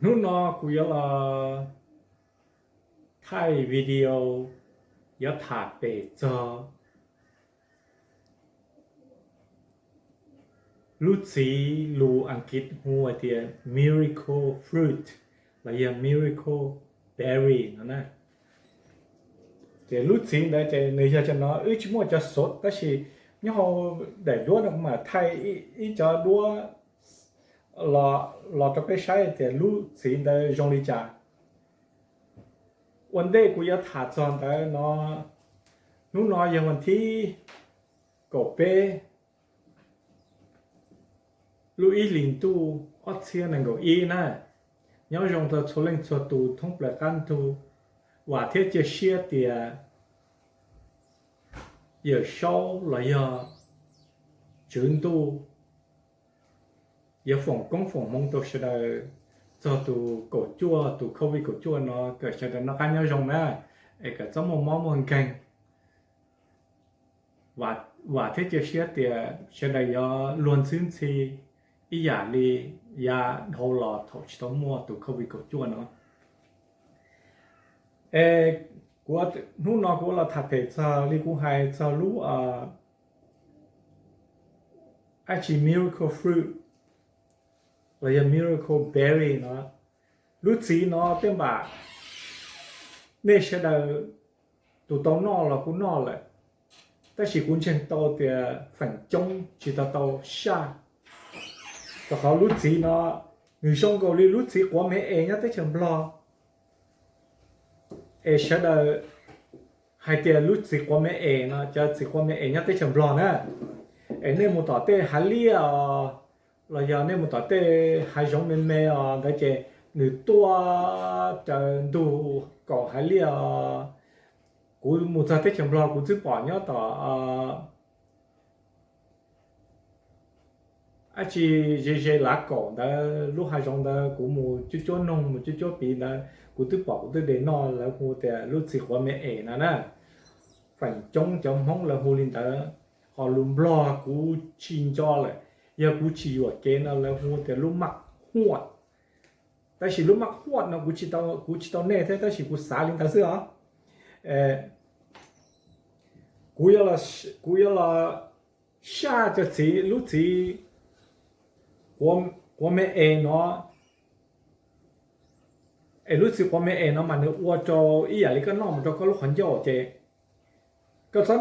Hnub no kuv yuav los thaij video yuav tham pem txog lub txiv lus Askiv hu hais tias miracle fruit los yog miracle berry no na. Ces lub txiv ntawd ces nws yog cov no, wb tsis muaj cov xov, tab sis nyob hauv daim duab no kuv mam thaij ib cov duab los rau peb saib tias lub txiv ntawd zoo li cas. Ua ntej kuv yuav tham txog ntawd no, hnub no yog vas thib kaum peb lub ib hlis ntuj ob txhiab nees nkaum ib na. Nyob zoo rau txhua leej txhua tus thoob plaws qab ntug, vam thiab cia siab tias Yawm Saub los yog Tswv Ntuj yuav foom koob foom hmoov rau sawv daws txog tus kaum cuaj, tus covid kaum cuaj no kom sawv daws noj qab nyob zoo na, es kom txhob muaj mob muaj nkeeg. Vam thiab cia siab tias sawv daws yuav luag ntxhwb ntxhi ib yam li yav dhau los thaum tsis tau muaj tus covid kaum cuaj no. Es kuv, hnub no kuv los tham pem txog li kuv hais txog lub dab tsi miracle fruit los yog miracle berry no. Lub txiv no tej npam nej sawv daws tus tau noj los kuj noj lawm, tab sis kuv ntseeg tau tias feem coob tsis tau tau saj. Rau qhov lub txiv no nws zoo nkaus li lub txiv quav me es nyob teb chaws Nplog. Es sawv daws hais tias lub txiv quav me es no, cov txiv quav me es nyob teb chaws Nplog na, es nej mus tom tej hav liaj os, los yog nej mus tom tej hav zoov me me os ntawd ces nws tuaj raws ntug kaum hav liaj os. Kuv mus txog teb chaws Nplog kuv twb pom nyob tom dab tsi ze ze lav kaum ntawd, lub hav zoov ntawd kuv mus cuab cuab noog mus cuab cuab piv ntawd kuv twb pom kuv twb de noj, lawv hu tias lub txiv quav me es no na. Feem coob cov Hmoob lawv hu li ntawd, ho lus Nplog kuv tsis nco lawm, yog kuv tsis yuam kev no lawv hu tias lub maj huaj. Tab sis lub maj huaj no kuv tsis tau nej thiab, tab sis kuv xav li ntawd xwb os. Kuv yuav los saj cov txiv, lub txiv quav me es no. Es lub txiv quav me es no mas nws ua rau ib yam li koj noj mus rau koj lub qhov ncauj ces koj txhob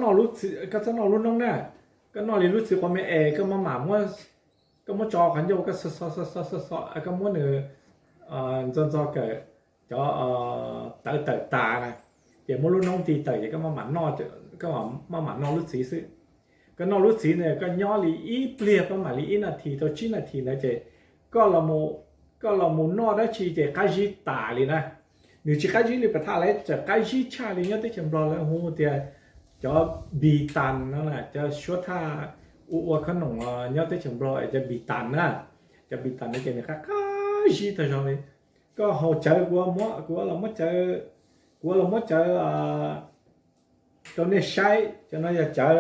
noj lub noob na, koj noj li lub txiv quav me es koj maj mam muab, koj muab tso qhov ncauj koj xo xo xo xo xo, koj muab nws ntxo ntxo kawm cov tawv tawm tas na, ces muab lub noob ti tawm ces koj maj mam noj, koj maj mam noj lub txiv xwb. Koj noj lub txiv na koj nyob li ib pliag, koj mam li ib nas this rau tsib nas this ntawd ces koj los mus noj dab tsi ces qab zib tas li na. Nws tsis qab zib li pes thaj, lawv txawm qab zib tshaj li nyob teb chaws Nplog lawv hu tias cov npis tas no, cov suab thaj ua ua khob noom nyob teb chaws Nplog cov npis tas na. Cov npis tas no ces nws qab qab zib tag zog li. Koj haus cawv, kuv, kuv los muab cawv, kuv los muab cawv rau nej saib, cov no yog cawv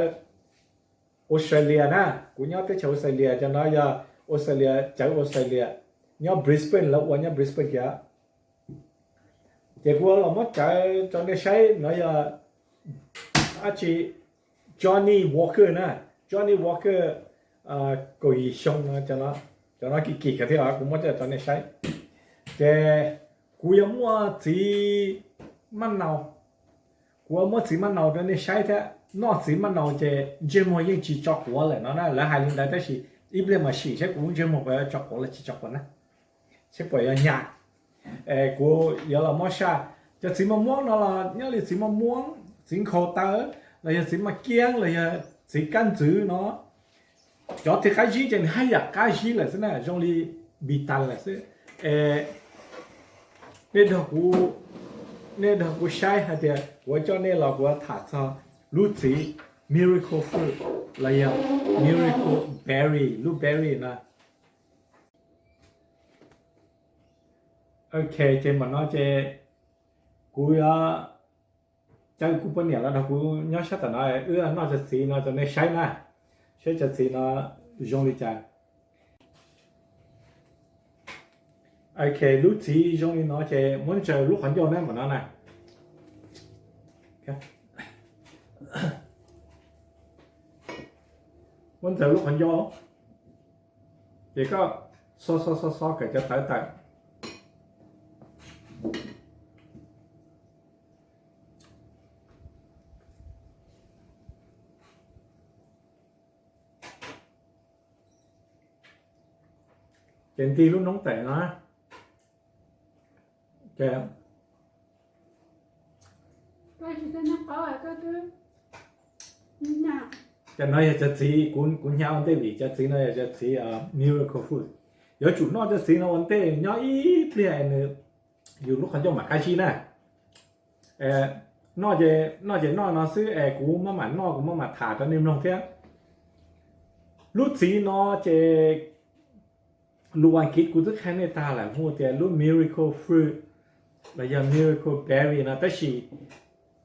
Australia na, kuv nyob teb chaws Australia, cov no yog Australia, cawv Australia, nyob Brisbane, lawv ua nyob Brisbane kiag. Ces kuv los muab cawv rau nej saib, no yog dab tsi, Johnny Walker na, Johnny Walker kaum yim xyoo no, cov no kim kim kawg thiab, kuv muab cawv rau nej saib. Ces kuv yuav muab txiv maj nau, kuv yuav muab txiv maj nau rau nej saib thiab. Noj txiv maj nau ces ntsej muag yeej tsis tso quav lawm no na, lawv hais li ntawd tab sis ib pliag mam sim saib kuv ntsej muag puas tso quav los tsis tso quav na, saib puas yuav nyam. Kuv yuav los muab saj cov txiv maj muab no los nyob li txiv maj muab, txiv nkhaus taw, los yog txiv maj kiab los yog txiv kab ntxwv no. Cov txiv qab zib ces nws haj yam qab zib lawm xwb na, zoo li npis tas lawm xwb. Nej, nej dag kuv saib hais tias kuv coj nej los kuv tham txog lub txiv miracle fruit los yog miracle berry, lub berry na. Ok, ces mam no ces kuv yuav caw kuv poj niam los nrog kuv nyob sab tom no, wb noj cov txiv no rau nej saib na, saib cov txiv no zoo li cas. Ok, lub txiv zoo li no ces muab ntsaws lub qhov ncauj na, npaum no na. Muab ntsaws lub qhov ncauj, ces koj xo xo xo xo kom cov tawv tawm. Ces nti lub noob tawm no. Ces no yog cov txiv, kuv hnyav ua ntej vim cov txiv no yog cov txiv miracle fruit. Yuav tsum noj cov txiv no ua ntej, nyob ib pliag nws, yus lub qhov ncauj mam qab zib na. Noj ces noj no xwb es kuv maj mam noj, kuv maj mam tham rau nej mloog thiab. Lub txiv no ces lus Askiv kuv twb qhia nej tag lawm, hu tias lub miracle fruit los yog miracle berry no, tab sis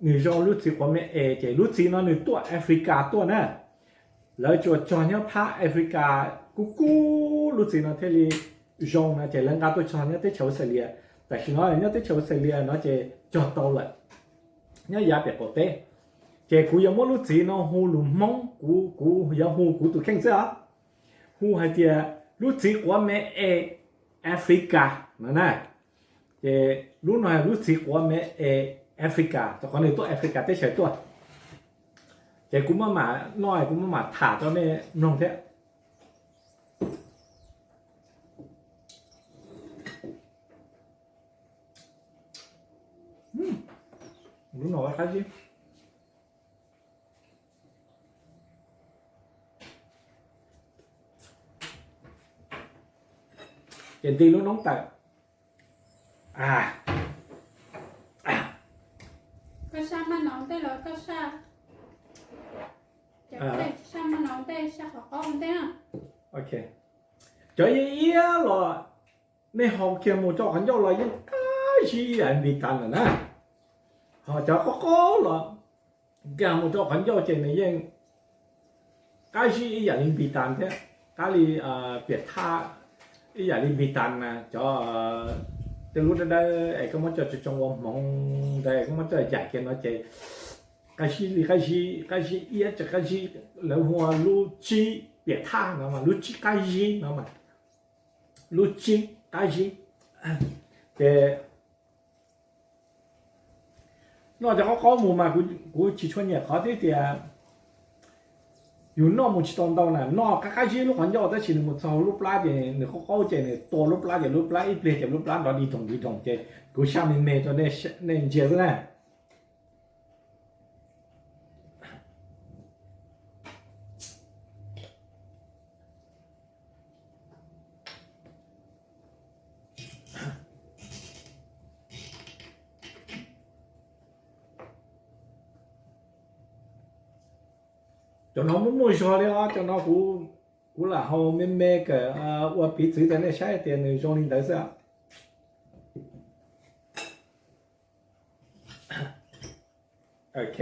nws zoo lub txiv quav me es, ces lub txiv no nws tuaj Africa tuaj na. Lawv tsuas cog nyob phab Africa kub kub, lub txiv no thiaj li zoo no, ces lawv nqa tuaj cog nyob teb chaws Australia. Tam sim no nyob teb chaws Australia no ces cog tau lawm, nyob yav pem qaum teb. Ces kuv yuav muab lub txiv no hu lus Hmoob, kuv, kuv yuav hu kuv tus kheej xwb os, hu hais tias lub txiv quav me es Africa no na. Ces lub no lub txiv quav me es Africa, rau qhov nws tuaj Africa teb chaws tuaj. Ces kuv maj mam noj, kuv maj mam tham rau nej mloog thiab. Lub no qab zib. Ces nti lub noob tawm. Cov iab iab los nej haus kiag mus rau qhov ncauj los yeej qab zib ib yam li Nplitas lawm na. Ho cov qaub qaub los nkag mus rau qhov ncauj ces nws yeej qab zib ib yam li Nplitas thiab, qab li piam thaj, ib yam li Nplitas na. Cov tej lub dawb dawb es koj muab coj tsoo tsoo ua hmoov ntawd es koj muab coj yaim kiag no ces qab zib li qab zib, qab zib iab tsis qab zib, lawv hu ua lub tsib piam thaj no mas lub tsib qab zib no mas, lub tsib qab zib. Ces noj cov qaub qaub mus mas kuv tsis tshua nyiam qhov twb tias yus noj mus tsis tau ntau na, noj qab qab zib lub qhov ncauj tab sis nws mus txog lub plab ces nws qaub qaub ces nws tua lub plab ces lub plab ib pliag ces lub plab nrov dig doog dig doog ces kuv saj me me rau nej ntsia xwb na. Cov no muaj muaj zog li os, cov no kuv lam haus me me kawm ua piv txwv rau nej saib tias nws zoo li ntawd xwb. Ok,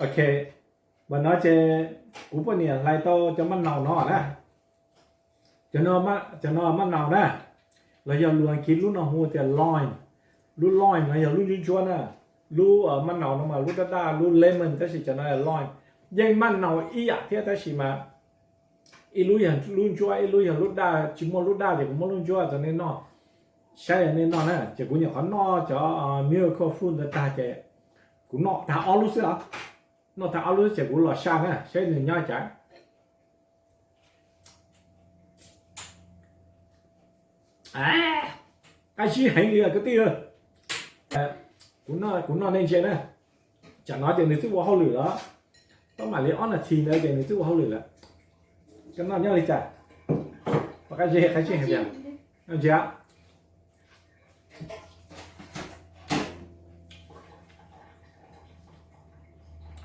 ok, mas no ces kuv poj niam hlais tau cov maj naus no na. Cov no maj naus na, los yog lus Askiv lub no hu tias lime. Lub lime no yog lub ntsuab ntsuab na, lub maj naus no mas lub daj daj, lub lemon, tab sis cov no lime. Yeej maj naus ib yam thiab tab sis mas ib lub yog lub ntsuab, ib lub yog lub daj, tsis muaj lub daj ces kuv muab lub ntsuab rau nej noj, saib nej noj na. Ces kuv nyuam qhuav noj cov miracle fruit ntawd tag ces kuv noj tag ob lub xwb os. Noj tag ob lub ces kuv los saj na saib nws nyob cas. Qab zib heev li kwv tij. Kuv noj nej ntsia na. Tsam no ces nws twb ua hauj lwm lawm, tab mam li ob nas this ntawd ces nws twb ua hauj lwm lawm. Koj noj nyob li cas? Qab zib, qab zib heev tiag. Ntsia,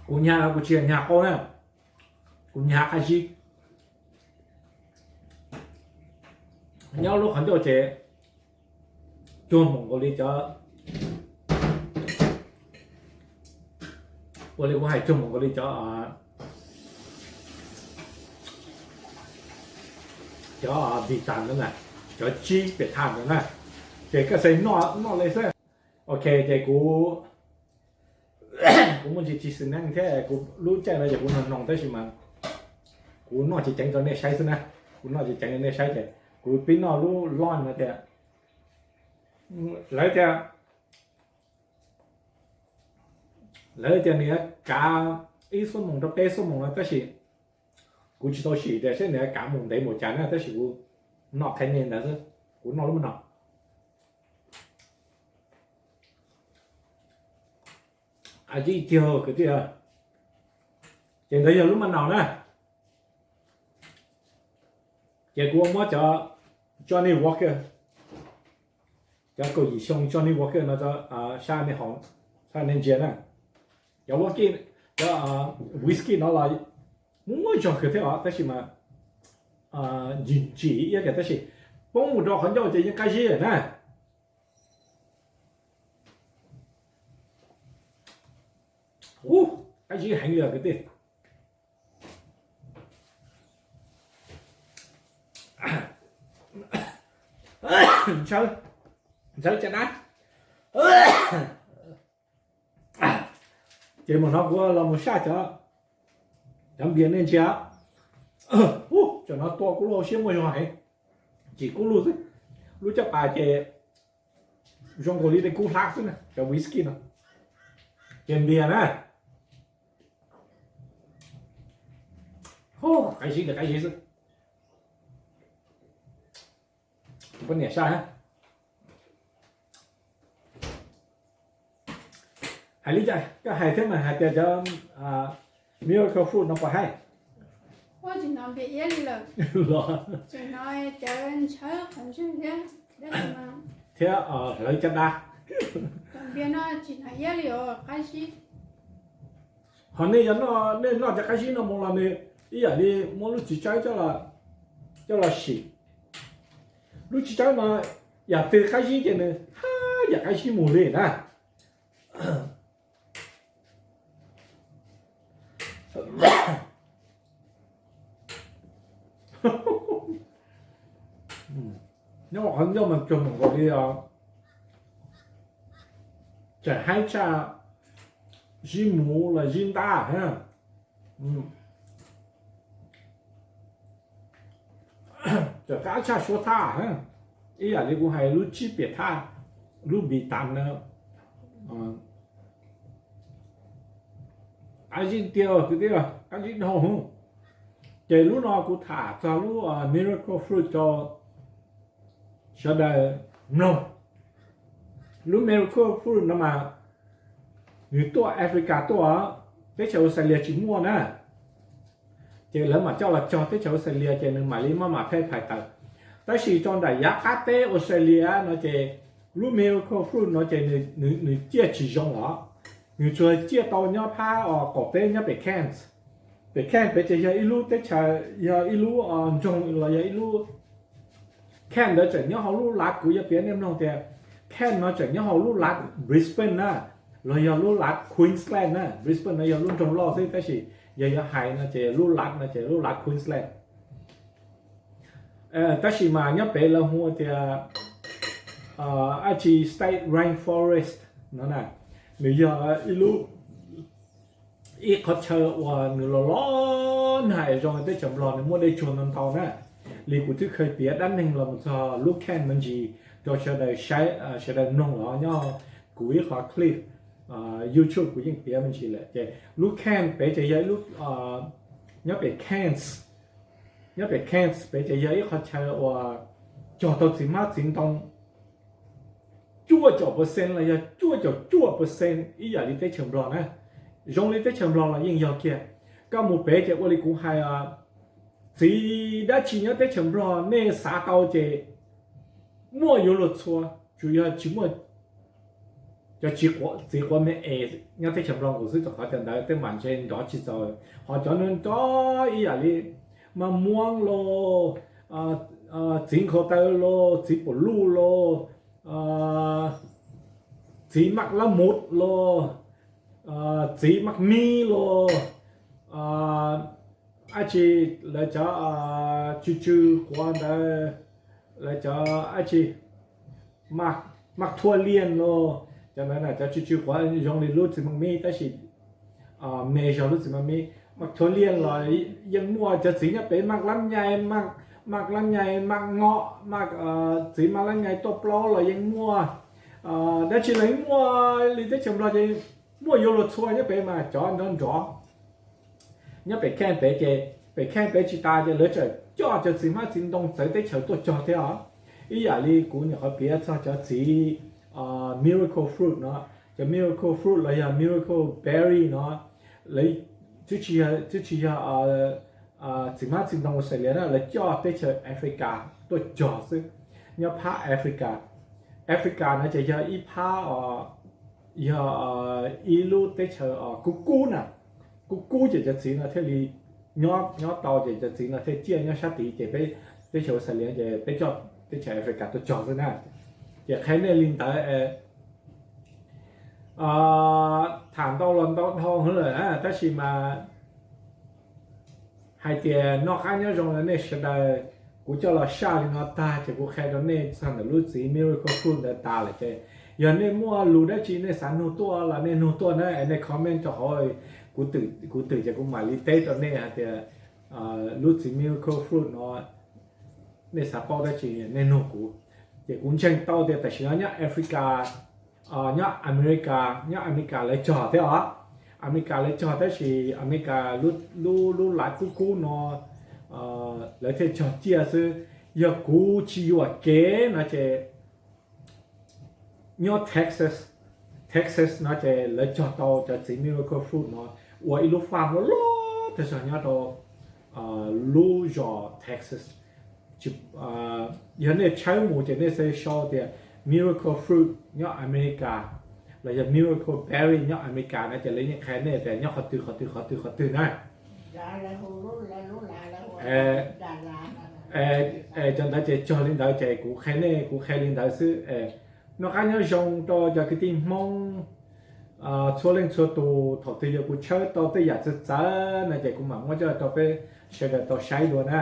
kuv nyag no kuv tsis yog nyag qaub na, kuv nyag qab zib. Nyob lub qhov ncauj ces cuag npaum nkaus li cov, ua li kuv hais cuag npaum nkaus li cov cov vitamin ntawd na, cov tsib piam thaj ntawd na, ces koj xav noj noj li xwb. Ok, ces kuv kuv muaj ntsis tsis xis neej thiab, kuv lub caij no ces kuv noj noo tab sis mas kuv noj tsis ceev rau nej saib xwb na. Kuv noj tsis ceev rau nej saib ces kuv pib noj lub loj no tias, lawv tias, lawv tias nws yuav kav ib xuab moos rau peb xuab moos no tab sis kuv tsis tau sim tias seb nws yuav kav mus ntev mus cas na, tab sis kuv noj qhia nej ntawd xwb. Kuv noj lub no, a, ib tiag kwv tij, ces ntawd yog lub maj naus na. Ces kuv muab cov Johnny Walker, cov kaum yim xyoo Johnny Walker no rau sab nej haus, sab nej ntsia na. Cov whisky, cov whisky no los muaj zog kawg thiab os tab sis mas ntsim ntsim iab kiag tab sis poob mus rau qhov ncauj ces yeej qab zib lawm na. Ub, qab zib heev li kwv tij. Ntshaw, ntshaw caj dab. Ces mus no kuv los mus saj cov, cov npias nej ntsia. Ub, cov no tua kuj lub hauv siab muaj zog heev, tsim kub lug xwb. Lub caj pas ces zoo nkaus li dej kub hlab xwb na, cov whisky no. Ces npias na, qab zib li qab zib xwb. Poj niam saj, hais li cas koj hais thiab mas hais tias cov miracle fruit no puas haib? Ua tsis hnov npias iab li lawm. Los tseem hnov cov ntshaw qhov ntswg thiab, thiab hlawv caj dab. Cov npias no tsis hnov iab li os qab zib. Ho nej yog noj, nej noj cov qab zib no mus los nws ib yam li muab lub txiv tsawb coj los sim. Lub txiv tsawb no yam twg qab zib ces nws haj yam qab zib mus li na. Nyob qhov ncauj mas cuag mus nkaus li tseem haib tshaj zib muv los zib ntab thiab. Tseem qab tshaj suab thaj, ib yam li kuv hais lub tsib piam thaj, lub vitamin na. Qab zib tiag kwv tij, qab zib dhau. Ces lub no kuv tham txog lub miracle fruit rau sawv daws mloog. Lub miracle fruit no mas nws tuaj Africa tuaj, teb chaws Australia tsis muaj na. Ces lawv mam coj los cog teb chaws Australia ces nws mam li maj mam pheej phais tawm. Tab sis rau nram yav qab teb Australia no ces lub miracle fruit no ces nws ciaj tsis zoo os. Nws tsuas ciaj tau nyob phab qaum teb nyob pem Cairns. Pem Cairns pem ces yog ib lub teb chaws, yog ib lub nroog los yog ib lub, Cairns ntawd tseem nyob hauv lub lav, kuv yuav piav nej mloog tias Cairns no tseem nyob hauv lub lav Brisbane na, los yog lub lav Queensland na. Brisbane no yog lub nroog loj xwb tab sis yog yuav hais no ces lub lav no ces lub lav Queensland. Tab sis mas nyob pem lawv hu tias dab tsi state rainforest no na, nws yog ib lub, ib qhov chaw uas nws los los nag es zoo teb chaws Nplog nws muaj dej tsuag ntau ntau na. Li kuv twb kheev piav dab neeg los mus txog lub Cairns me ntsis rau sawv daws saib, sawv daws mloog los nyob kuv ib qhov clip YouTube kuv yeej piav me ntsis lawm. Ces lub Cairns pem ces yog ib lub, nyob pem Cairns, nyob pem Cairns pem ces yog ib qhov chaw uas cog tau txiv hmab txiv ntoo cuaj caum percent los yog cuaj caum cuaj percent ib yam li teb chaws Nplog na. Zoo li teb chaws Nplog los yeej yog kiag. Koj mus pem ces ua li kuv hais, txiv dab tsi nyob teb chaws Nplog nej xav tau ces muaj yuav luag txhua, tsuas yog tsis muaj cov txiv quav me es nyob teb chaws Nplog nkaus xwb, rau qhov cov ntawd tej mam ntshe nrov tsis txaus. Ho cov nrov ib yam li maj muab los, txiv nkhaus taw los, txiv pum luj los, txiv maj lab mut los, txiv maj mib los, dab tsi, lawv cov tsw tsw quav ntawd, lawv cov dab tsi, maj thua liaj los, cov ntawd cov tsw tsw quav zoo li lub txiv maj mib tab sis me zog lub txiv maj mib. Maj thua liaj los yeej muaj, cov txiv nyob pem maj lab nyai, maj lab nyai, maj ngom, maj txiv maj lab nyai tuaj plaub los yeej muaj. Dab tsi los yeej muaj li teb chaws Nplog ces muaj yuav luag txhua nyob pem mas cov nrov nrov nyob pem kheej pem ces pem kheej pem tsis tas ces lawv tseem coj cov txiv hmab txiv ntoo txawv teb chaws tuaj cog thiab os. Ib yam li kuv nyuam qhuav piav txog cov txiv miracle fruit no, cov miracle fruit los yog miracle berry no, lawv twb tsis yog txiv hmab txiv ntoo Australia na, lawv coj teb chaws Africa tuaj cog xwb. Nyob phab Africa, Africa no ces yog ib phab, yog ib lub teb chaws kub kub na, kub kub ces cov txiv no thiaj li nyob nyob tau ces cov txiv no thiaj ciaj nyob sab tid ces peb teb chaws Australia ces peb coj teb chaws Africa tuaj cog xwb na. Ces qhia nej li ntawd, tham ntau los ntau dhau lawm tab sis mas hais tias noj qab nyob zoo rau nej sawv daws. Kuv coj los saj li no tag ces kuv qhia rau nej txog ntawm lub txiv miracle fruit ntawd tas lawm ces yog nej muaj lus dab tsi nej xav nug tuaj los nej nug tuaj na, nej comment rau hauv, kuv twm ces kuv mam li teb rau nej hais tias lub txiv miracle fruit no nej xav paub dab tsi nej nug kuv. Ces kuv ntseeg tau tias tam sim no nyob Africa, nyob America, nyob America lawv cog thiab os. America lawv cog tab sis America lub lub lav kub kub no lawv thiaj cog ciaj xwb. Yog kuv tsis yuam kev no ces nyob Texas, Texas no ces lawv cog tau cov txiv miracle fruit no ua ib lub farm loj loj tag zog nyob rau lub zos Texas. Yog nej tshawb mus ces nej xav sau tias miracle fruit nyob America los yog miracle berry nyob America no ces lawv yeej qhia nej tias nyob qhov twg qhov twg qhov twg qhov twg na. Cov ntawd ces cog li ntawd ces kuv qhia nej, kuv qhia li ntawd xwb. Noj qab nyob zoo rau cov kwv tij Hmoob txhua leej txhua tus, thaum twg yog kuv tshawb tau tej yam txawv txawv no ces kuv mam muab coj rau peb sawv daws tau saib dua na.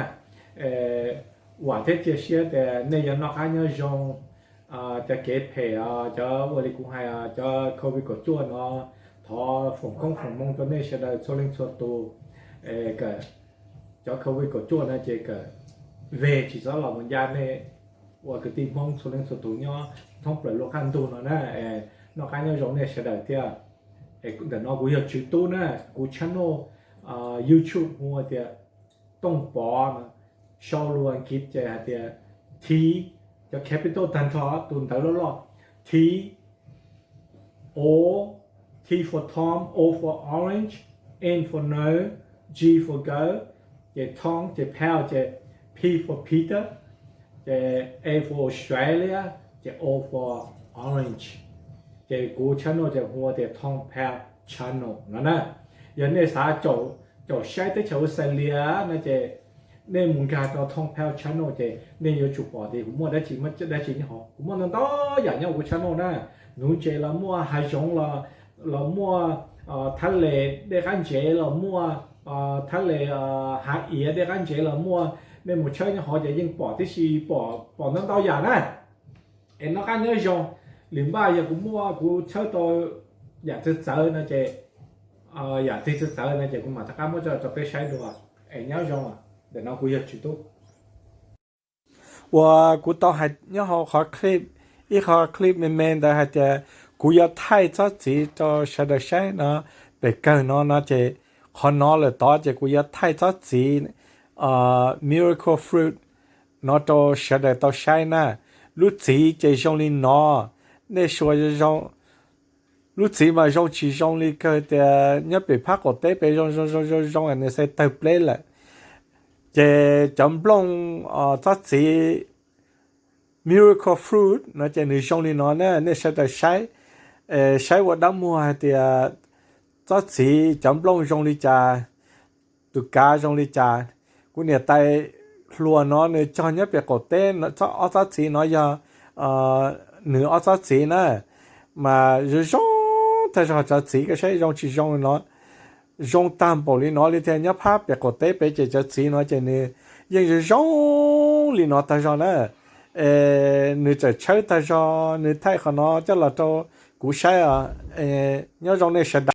Vam thiab cia siab tias nej yuav noj qab nyob zoo. Cov kev phem, cov ua li kuv hais, cov covid kaum cuaj no, thov foom koob foom hmoov rau nej sawv daws txhua leej txhua tus. Cov covid kaum cuaj no ces kawm veg tsis txhob los mus ncaj nej ua kwv tij Hmoob txhua leej txhua tus nyob thoob plaws lub qab ntug no na. Noj qab nyob zoo nej sawv daws thiab. Ntawm no kuv yog Tswv Tub na, kuv channel YouTube hu tias Tooj Pov no, sau lus Askiv ces hais tias T, cov capital tag nrho tus ntawv loj loj, T, O, T for Tom, O for Orange, N for Nose, G for Goat, ces Tom ces Pau ces P for Peter, ces A for Australia, ces O for Orange. Ces kuv channel ces hu tias Tom Pau Channel no na. Yog nej xav caum saib teb chaws Australia no ces nej mus nkag rau Tom Pau Channel ces nej yuav tsum pom tias kuv muaj dab tsi, muaj dab tsi nyob hauv. Kuv muaj ntau ntau yam nyob kuv channel na. Nuv ntses los muaj, hav zoov los muaj, thab les dej qab ntsev los muaj, thab les hav iav dej qab ntsev los muaj. Nej mus tshawb nyob hauv ces yeej pom tib si, pom ntau ntau yam na. Es noj qab nyob zoo, lwm npaj yog kuv muaj kuv tshawb tau yam txawv txawv no ces, yam twg txawv txawv no ces kuv mam rov qab muab coj rau peb saib dua. Es nyob zoo, ntawm no kuv yog Tswv Tub. Uas kuv tau hais nyob hauv qhov clip, ib qhov clip me me ntawd hais tias kuv yuav thaij tsob txiv rau sawv daws saib no, pem kawg no no ces qhov no lawm tod ces kuv yuav thaij tsob txiv miracle fruit no rau sawv daws tau saib na. Lub txiv ces zoo li no, nej suav zoo, lub txiv mas zoo tsis zoo li kawg tias nyob pem phab qaum teb pem zoo zoo zoo zoo zoo nws xav tawg pleb lawm. Ces cov nplooj tsob txiv miracle fruit no ces nws zoo li no na, nej sawv daws saib, saib ua dab muag hais tias tsob txiv cov nplooj zoo li cas, tus kav zoo li cas. Kuv niam tais hluas no nws cog nyob pem qaum teb, ob tsob txiv no yog nws ob tsob txiv na, mas zoo zoo tag zog, tsob txiv koj saib zoo tsis zoo no. zoo tag npaum li no li thiab. Nyob phab pem qaum teb pem ces cov txiv no ces nws yeej zoo zoo li no tag zog na. Es nws txawm tshawb tag zog, nws thaij qhov no coj los rau kuv saib os. Nyob zoo nej sawv daws.